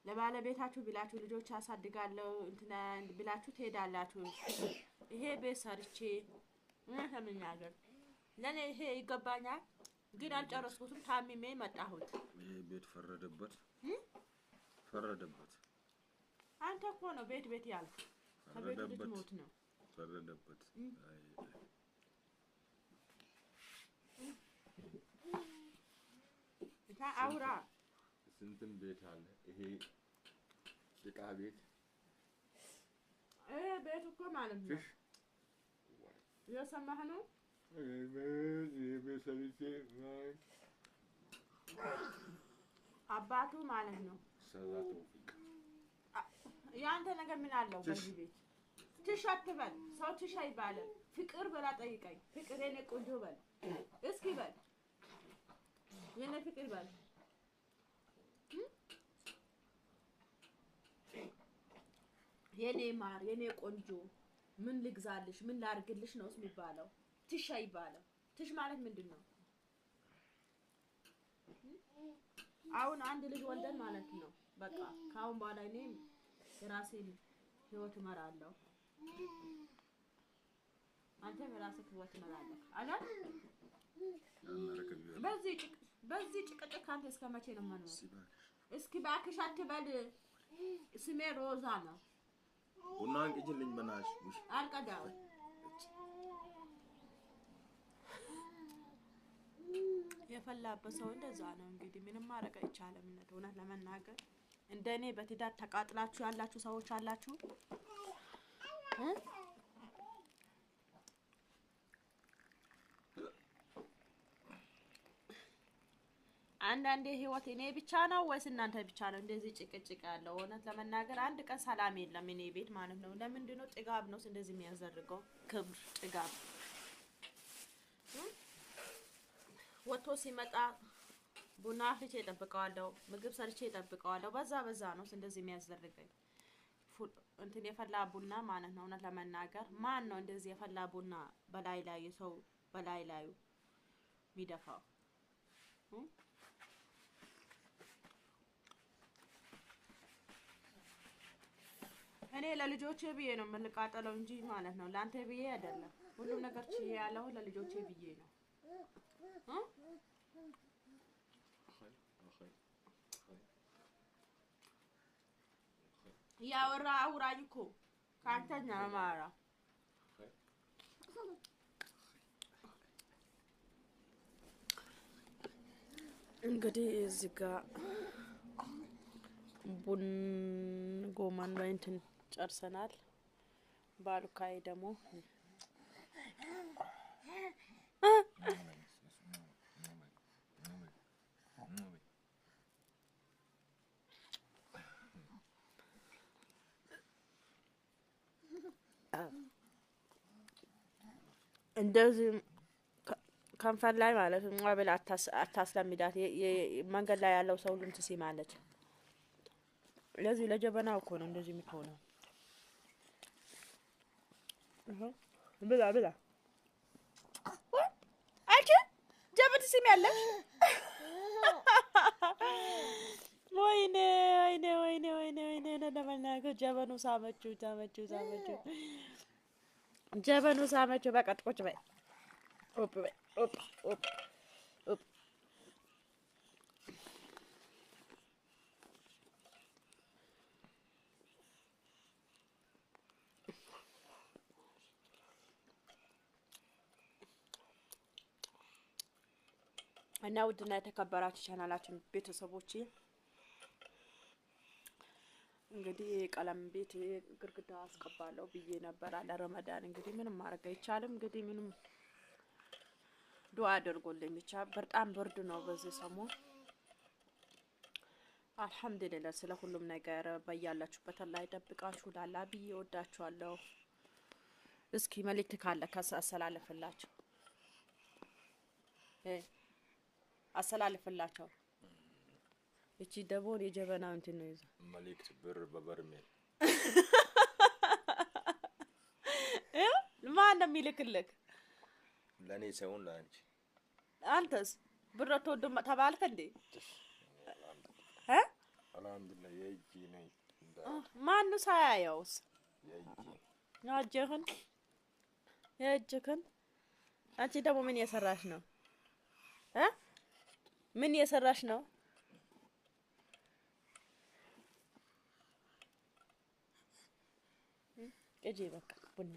ለባለቤታችሁ ብላችሁ ልጆች አሳድጋለሁ እንትና ብላችሁ ትሄዳላችሁ። ይሄ ቤት ሰርቼ ለመናገር ለኔ ይሄ ይገባኛል፣ ግን አልጨረስኩትም። ታሚሜ መጣሁት። ይሄ ቤት ፈረደበት ፈረደበት። አንተ እኮ ነው ቤት ቤት ያልክ፣ ከቤቱ ልትሞት ነው። ፈረደበት። አውራ ስንትም ቤት አለ። ይሄ ጭቃ ቤት ይሄ ቤት እኮ ማለት ነው። እየሰማህ ነው? አባቱ ማለት ነው። የአንተ ነገር ምን አለው በዚህ ቤት? ትሽ አትበል፣ ሰው ትሽ አይባልም። ፍቅር በላ ጠይቀኝ። ፍቅር የኔ ቆንጆ በል እስኪ በል፣ የኔ ፍቅር በል። የኔ ማር የኔ ቆንጆ ምን ልግዛልሽ፣ ምን ላርግልሽ ነው የሚባለው። ትሽ አይባልም። ትሽ ማለት ምንድን ነው? አሁን አንድ ልጅ ወልደን ማለት ነው። በቃ ከአሁን በኋላ እኔ የራሴን ህይወት እመራለሁ፣ አንተም የራስህ ህይወት እመራለህ አይደል? በዚህ ጭቅጭቅ አንተ እስከ መቼ ነው የምኖረው? እስኪ እባክሽ አትበል። ስሜ ሮዛ ነው። ቡና እንቅጅልኝ በእናትሽ። አልቀዳም። የፈላበት ሰው እንደዛ ነው እንግዲህ፣ ምንም ማድረግ አይቻልም። እውነት ለመናገር እንደኔ በትዳር ተቃጥላችሁ ያላችሁ ሰዎች አላችሁ። አንዳንዴ ህይወት እኔ ብቻ ነው ወይስ እናንተ ብቻ ነው እንደዚህ ጭቅጭቅ ያለው? እውነት ለመናገር አንድ ቀን ሰላም የለም እኔ ቤት ማለት ነው። ለምንድን ነው ጥጋብ ነው እንደዚህ የሚያዘርገው? ክብር ጥጋብ ወጥቶ ሲመጣ ቡና አፍልቼ እጠብቀዋለሁ፣ ምግብ ሰርቼ እጠብቀዋለሁ። በዛ በዛ ነው እንደዚህ የሚያዘርገኝ እንትን የፈላ ቡና ማለት ነው። እውነት ለመናገር ማን ነው እንደዚህ የፈላ ቡና በላይ ላይ ሰው በላይ ላዩ የሚደፋው? እኔ ለልጆቼ ብዬ ነው የምንቃጠለው እንጂ ማለት ነው ለአንተ ብዬ አይደለም። ሁሉም ነገር ችዬ ያለው ለልጆቼ ብዬ ነው። ያወራ አውራኝ እኮ ከአንተ ነው የማወራው። እንግዲህ እዚህ ጋር ቡን ጎመን በእንትን ጨርሰናል። ባሉካይ ደግሞ እንደዚህ ከንፈር ላይ ማለት ነው ብላ አታስለምዳት። መንገድ ላይ ያለው ሰው ሁሉም ትስማለች። ለዚህ ለጀበናው እኮ ነው እንደዚህ የሚሆነው። ብላ ብላ አንቺ ጀበን ትስሚያለሽ? ወይኔ ወይኔ ወይኔ ወይኔ ወይኔ ለመናገር ጀበኑ ሳመችው ሳመችው ሳመችው ጀበኑ ሳመችው። በቃ ቁጭ በይ ኦፕ በይ ኦፕ ኦፕ ኦፕ። እና ውድና የተከበራችሁ ቻናላችን ቤተሰቦቼ እንግዲህ ቀለም ቤት ግድግዳ አስቀባለሁ ብዬ ነበር አለ ረመዳን። እንግዲህ ምንም ማድረግ አይቻልም። እንግዲህ ምንም ዱአ አድርጎልኝ ብቻ። በጣም ብርድ ነው በዚህ ሰሞን። አልሐምዱሊላህ ስለ ሁሉም ነገር በያላችሁበት አላህ ይጠብቃችሁ። ላላ ብዬ እወዳችኋለሁ። እስኪ መልእክት ካለ አስተላልፍላቸው አስተላልፍላቸው። እቺ ደግሞ የጀበና እንትን ነው ይዛ መልእክት ብር በበርሜል ማን ነው የሚልክልክ? ለእኔ ሳይሆን ለአንቺ። አንተስ ብር አትወድም ተባልክ እንዴ? አልሐምዱሊላህ የእጅ ነኝ። ማኑ ሳያየውስ የእጅ እጅህን የእጅህን። አንቺ ደግሞ ምን የሰራሽ ነው እ ምን የሰራሽ ነው? ቅጂ በቃ ቡና።